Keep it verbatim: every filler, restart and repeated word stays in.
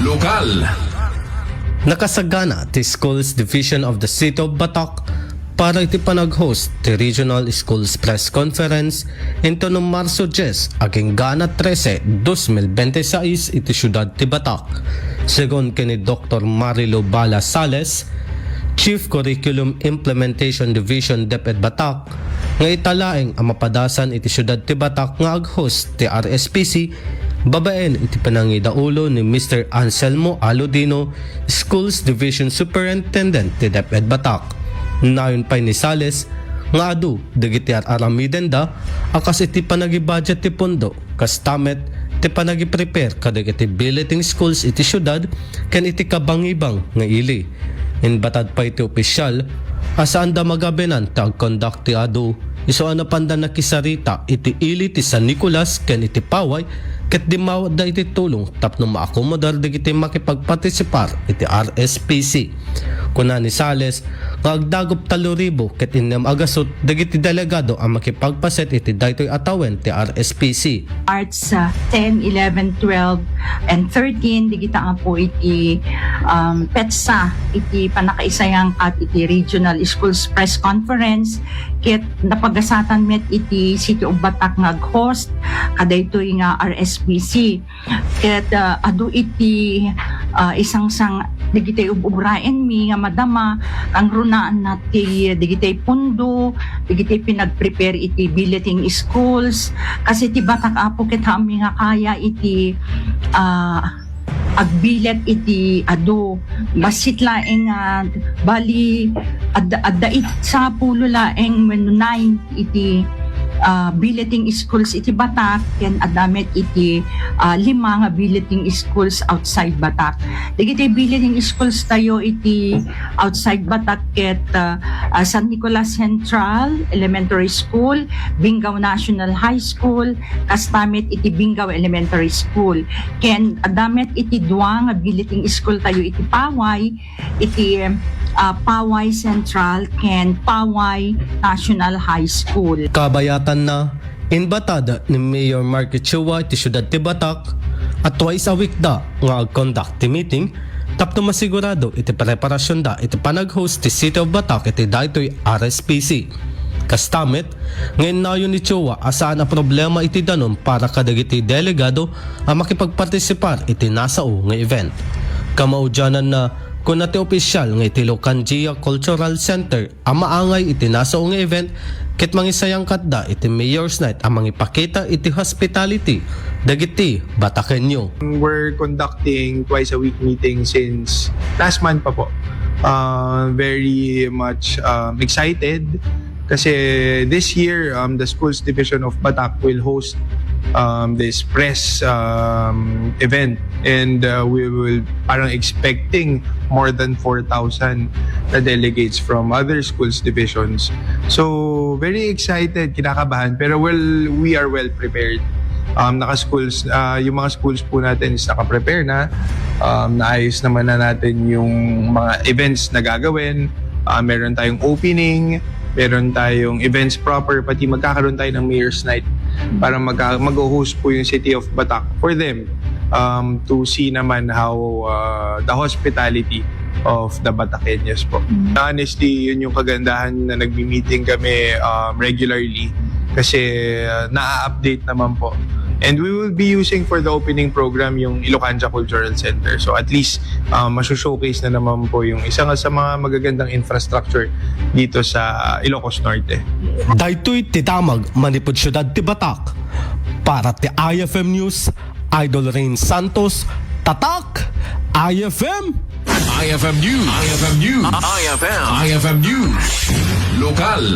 Lokal. Nakasagana ti Schools Division of the City of Batak para iti panag-host ti Regional Schools Press Conference intono Marso dies agingga trese, dos mil bente sais iti siudad ti Batak. Segun ken ni Doktor Marilu Bala Sales, Chief Curriculum Implementation Division, DepEd Batak, nga ita laeng a mapadasan iti siudad ti Batak nga ag-host ti R S P C babaen iti panangidaulo ni Mister Anselmo Aludino, Schools Division Superintendent ti DepEd Batak. Nayon pay ni Sales nga adu dagiti ar-aramidenda a kas iti panagibudget ti pondo, kasta met ti panagiprepare kadagiti billeting schools iti siudad ken iti kabangibang nga ili. Inbatad pay ti opisyal a saanda magabenan ti agkondak ti adu, isu a napanda nakisarita iti ili ti San Nicolas ken iti Paway ket dimmawatda iti tulong tapno maakomodar dagiti makipagpartisipar iti R S P C. Kuna ni Sales nga agdagup tallo ribu ket innem a gasut dagiti delegado a makipagpaset iti daytoy a tawen ti R S P C. March, ah, ten, eleven, twelve, and thirteen, digita apo iti, um, petsa iti pannakaisayangkat iti Regional Schools Press Conference, ket napagasatan met iti City of Batak nga ag-host kadaytoy nga R S P C. Ket, ah, adu iti, ah, isangsang dagiti ub-ubraenmi nga madama, kangrunaanna ti dagiti pondo, dagiti pinag-prepare iti billeting schools. Kasi ti Batak apo ket haanmi nga kaya iti, ah, agbilet iti adu. Bassit laeng nga bali adda, adda it sapulo laeng wenno nine iti, ah, billeting schools iti Batak ken adda met iti, ah, lima nga billeting schools outside Batak. Dagiti billeting schools tayo iti outside Batak ket, ah, ah, San Nicolas Central Elementary School, Binggao National High School, kasta met iti Binggao Elementary School. Ken adda met iti dua nga billeting school tayo iti Paway, iti, ah, Paway Central ken Paway National High School. Kabayatanna, inbatad ni Mayor Marky Chua iti siudad ti Batak a twice a week da nga ag-conduct ti meeting tapno masigurado iti preparasionda iti panag-host ti City of Batak iti daytoy R S P C. Kasta met nga innayon ni Chua a saan a problema iti danum para kadagiti delegado a makipagpartisipar iti nasao nga event. Kamaudiananna, kuna ti opisyal nga iti Lucandia Cultural Center a maangay iti nasao nga event ket mangisayangkatda iti Mayor's Night a mangipakita iti hospitality dagiti Batakenyo. We're conducting twice a week meeting since last month pa po. Uh, very much, um, excited kasi this year, um, the Schools Division of Batak will host, um, this press, um, event, and, uh, we will parang expecting more than four thousand na delegates from other schools divisions. So, very excited, kinakabahan, pero well, we are well prepared. Um, naka-schools, ah, yung mga schools po natin is naka-prepare na. Um, naayos naman na natin yung mga events na gagawin. Ah, meron tayong opening, meron tayong events proper, pati magkakaroon tayo ng Mayor's Night para magka-, mag-host po yung City of Batak for them, um, to see naman how, uh, the hospitality of the Bataqueños po. Mm. Honestly, yun yung kagandahan na nagmi-meeting kami, um, regularly kasi, uh, naa-update naman po. And we will be using for the opening program yung Ilocandia Cultural Center. So at least, um, masu-showcase na naman po yung isa nga sa mga magagandang infrastructure dito sa Ilocos Norte. Daytoy ti damag manipud siudad ti Batak. Para ti I F M News, Idol Rain Santos, Tatak, I F M. I F M News. I F M News. I F M. I F M News. Lokal.